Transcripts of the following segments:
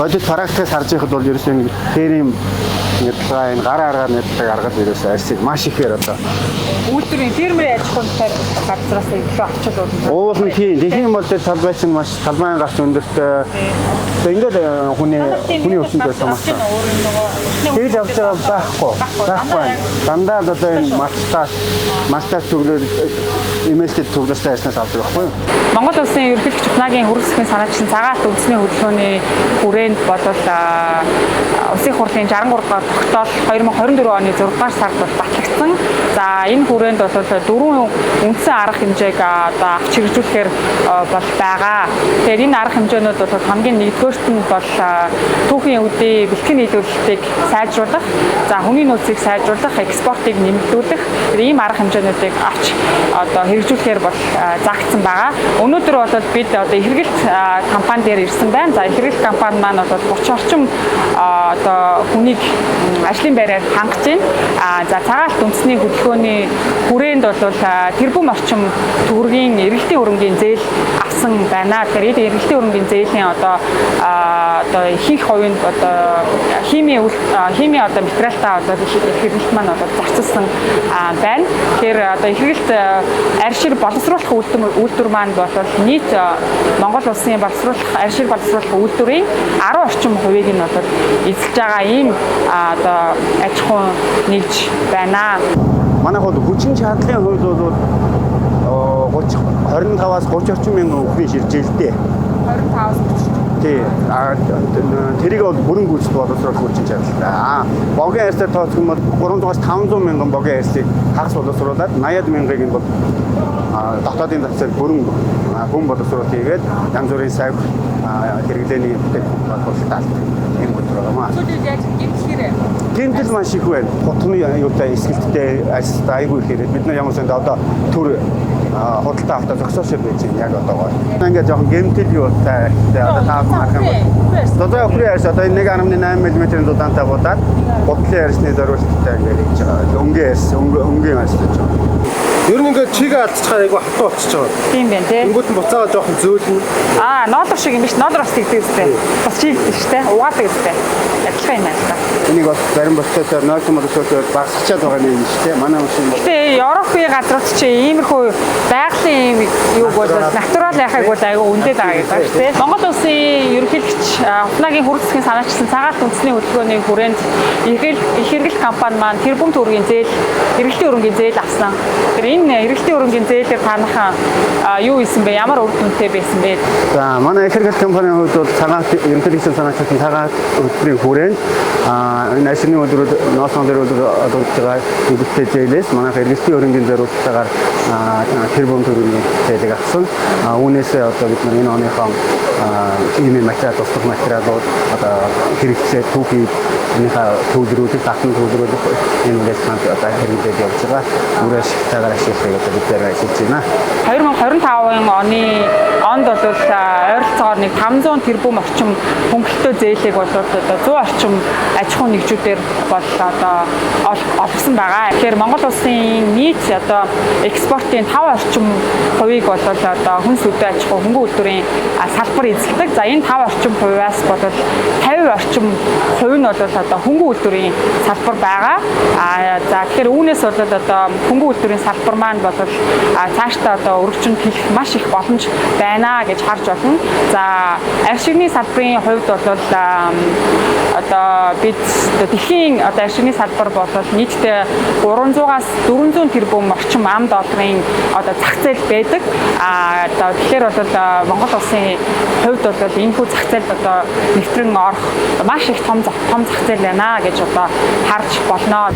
Бодит практикаас харж байхад бол ерөөсөө ингэ ферм нядалгаа, энэ гар аргаар няддаг аргал ерөөсөө арьсыг маш ихээр одоо Үйлдвэрийн фермерийн аж ахуйн газраас илүү авчил болно. Уул нь тийм. Тэгэх юм бол тэр талбай чинь маш талбайн гарч өндөртэй. Тэгээ ингээд хүний өвчнөд байсан маш. Тэгж авч байгаа байхгүй. Байхгүй. Дандаа л одоо энэ мастаас төглөөр имэйлтэд төглөөстэй арьснаас авдаг байхгүй юу? Монгол улсын ерөнхийлөгч Ухнагийн хөрөг засгийн санаачлан цагаат үндэсний хөдөлгөөний хүрээнд болол улсын хурлын 63 дугаар тогтоол 2024 оны 6 дугаар сард бол батлагдсан. За, энэ хүрээнд бол дөрвөн үндсэн арга хэмжээг одоо авч хэрэгжүүлэхээр бол байгаа. Тэгэхээр энэ арга хэмжээнүүд бол хамгийн нэгдүгээрт нь бол түүхийн үдийн бэлтгэн нийлүүлэлтийг сайжруулах, за, хүний нөөцийг сайжруулах, экспортыг нэмэгдүүлэх ийм арга хэмжээнүүдийг авч одоо хэрэгжүүлэхээр бол заагдсан байгаа. Өнөөдөр бол бид одоо их хэргэлт компани дээр ирсэн байна. За, их хэргэлт компани маань бол 30 орчим одоо хүнийг ажлын байраар хангаж байна. За, цагаалт үндэсний хөдөлгөөний хүрээнд бол тэрбум орчим төгрөгийн эргэлтийн хөрөнгийн зээл авсан байна. Тэгэхээр энэ эргэлтийн хөрөнгийн зээлийн одоо ихэнх хувийн одоо химийн одоо материалтаа одоо их хэрэглэлт маань одоо зарцуулсан байна. Тэгэхээр одоо их хэрэглэлт аршир боловсруулах үйлдвэр маань бол нийт Монгол улсын боловсруулах аршир боловсруулах үйлдвэрийн 10 орчим хувийг нь бол эзэлж байгаа ийм одоо аж ахуй нэгж байна. Манайх бол хүчин чадлын хувьд бол 30 25-аас 30 орчим мянган үхрийн ширжээлтэй. 25-аас 30. Тий. Тэрийг бол бүрэн гүйцэд боловсруулах хүчин чадалтай. Богийн арьсаар тооцох юм бол 300-аас 500 мянган богийн арьсыг хагас боловсруулад 80 мянгыг нь бол дотоодын зах зээл бүрэн гүн боловсруулалт хийгээд янз бүрийн савх хэрэглээний бүтээгдэхүүн худалдаалт юм өдөр байгаа маа. Сүүлийн яаж гэмтлэхээр Гэмтэл маш их байна. Хутганы юутай эсгэлттэй арьстай айгүй их ирээд бид нар ямар санд одоо төр худалдаа авахтаа зогсоошоо байж байна яг одоогоор. Ингээд жоохон гэмтэл юутай арьстай одоо та бүхэн харах юм бол зузаан үхрийн арьс одоо энэ 1.8 мм-ийн зузаантай будаад гутлын арьсны зориулттай ингээд хийж байгаа. Өнгийн арьс, өнгийн арьс гэж байгаа. Ер нь ингээд чигээ алдчихаар айгүй хатуу болчихж байгаа. Тийм байна тий. Тэнгүүт нь буцаага жоохон зөөлнө. Ноолор шиг юм биш. Ноолор бас тэгдэг үстэй. Бас чийгдэг шүү дээ. Угаадаг үстэй. Адилхан юм байна л да. Энийг бас зарим процессор 0 процессор багасгачаад байгаа юм шүү дээ. Манай машин бол Гэтэ Европын газрууд чи иймэрхүү байгалийн юм юуг бол натурал яхаг бол айгүй үнэтэй байгаа гэдэг шүү дээ. Монгол улсын ерөнхийлөгч Ухнагийн хөрөг засгийн санаачлан цагаалт үндэсний хөдөлгөөний хүрээнд их хэрэглэх компани маань тэрбум төгрөгийн зээл, эргэлтийн хөрөнгийн зээл авсан. Тэгэхээр энэ эргэлтийн хөрөнгийн зээлээр та нархан юу хийсэн бэ? Ямар үр дүнтэй байсан бэ? За, манай их хэрэглэх компанийн хувьд бол цагаат ерөнхийлөгчийн санаачлан цагаат хөтөлбөрийн хүрээнд энэ ашигны өдрүүд ноосон дээр өдөр одогдож байгаа эгэлтэй зээлээс манайх эргэлтийн хөрөнгийн зориултаагаар тэрбум төгрөгийн зээлийг авсан. Үүнээсээ одоо бид нар энэ оныхоо химийн материал, туслах материалууд одоо хэрэгцээ түүхий энийхээ төвлөрүүлэх, татан төвлөрүүлэх энэ үйлдэл одоо хэрэглээд явж байгаа. Үр ашигтайгаар ашиглахыг одоо бид нэр ажиллаж байна. 2025 оны онд бол ойролцоогоор нэг 500 тэрбум орчим хөнгөлөлтөө зээлийг бол одоо 100 орчим аж ахуй нэгжүүдээр бол одоо олгосон байгаа. Тэгэхээр Монгол улсын нийт одоо экспортын 5 орчим хувийг бол одоо хүнс өдөө аж ахуй хөнгөн үйлдвэрийн салбар эзэлдэг. За, энэ 5 орчим хувиас бол 50 орчим хувь нь бол одоо хөнгөн үйлдвэрийн салбар байгаа. За, тэгэхээр үүнээс бол одоо хөнгөн үйлдвэрийн салбар маань бол цаашдаа одоо өргөжин хэлэх маш их боломж байна гэж харж байна. За, аршигны салбарын хувьд бол одоо бид дэлхийн одоо аршигны салбар бол нийтдээ 300-аас 400 тэрбум орчим ам долларын одоо зах зээл байдаг. Одоо тэгэхээр бол Монгол улсын хувьд бол энэхүү зах зээлд одоо нэвтрэн орох маш их том том зах зээл байна гэж одоо харж болно.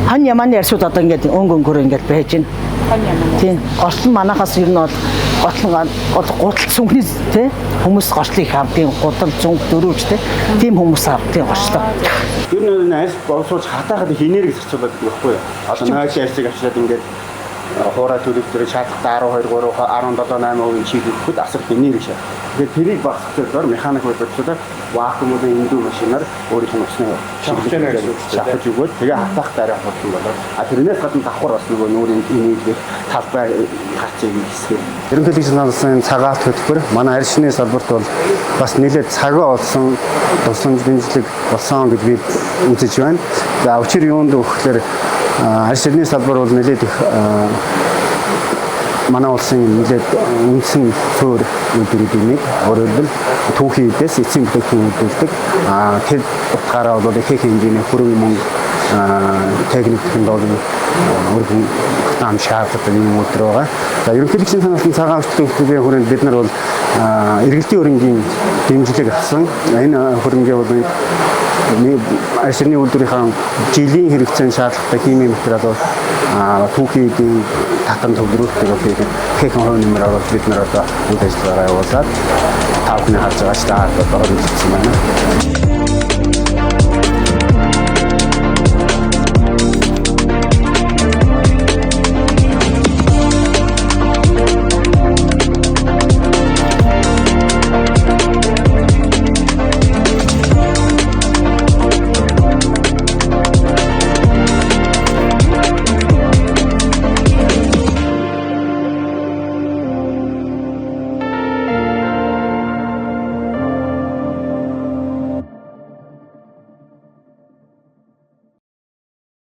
Хан ямааны арьсууд одоо ингээд өнгө өнгөөр ингээд байж байна. Хон яман. Тийм. Горлон манахаас ер нь бол готлон бол гудал цүнхний тий хүмүүс гортлыг их авдیں۔ Гудал зүнх дөрөвч тий тийм хүмүүс авдیں۔ Горчлоо. Ер нь энэ арьс боловсруулж хатаахад их энерги зарцуулаад байдаг байхгүй юу? Одоо нойлын арьсыг авчираад ингээд Хуурай төлөв дээр шаардлагатай 12 3 17 8% чиг өгөхөд асар их энерги шаарддаг. Тэгэхээр тэрийг багасгах зорилгоор механик үйлдвэрлэлээр вакуум болон эндүү машинаар өөрийнх нь усны шахаж өгөөд тэгээ хатаах дараа хурдан болоод тэрнээс гадна давхар бас нөгөө нүүрийн энерги талбай гарцыг хэсгээр. Ерөнхийлөгч санаалсан цагаат хөтөлбөр манай арьсны салбарт бол бас нэлээд цагаа олсон тусламж дэмжлэг болсон гэж би үзэж байна. За учир юунд өгөхлөөр арьс ширний салбар бол нэлээд их манай улсын нэлээд үндсэн суурь үйлдвэрүүдийн нэг. Өөрөөр хэлбэл түүхийн эдээс эцсийн бүтээгдэхүүн үйлдвэрлэдэг. Тэр утгаараа бол их хэмжээний хөрөнгө мөнгө, техник технологи өргөн ам шаардлагатай юм үйлдвэр байгаа. За ерөнхийлөгчийн санаалсан цагаан өөрчлөлтийн хөтөлбөрийн хүрээнд бид нар бол эргэлтийн хөрөнгийн дэмжлэг авсан. Энэ хөрөнгийн бол арьс ширний үйлдвэрийн жилийн хэрэгцээнд шаардлагатай химийн материалууд, түүхийн эдийн татан төвлөрүүлэлтийг бол ихэнх хувь нэмэр оруулж бид нар одоо үйл ажиллагаагаа явуулаад та бүхний харж байгаа ч одоо хөрөнгөлөгдсөн байна.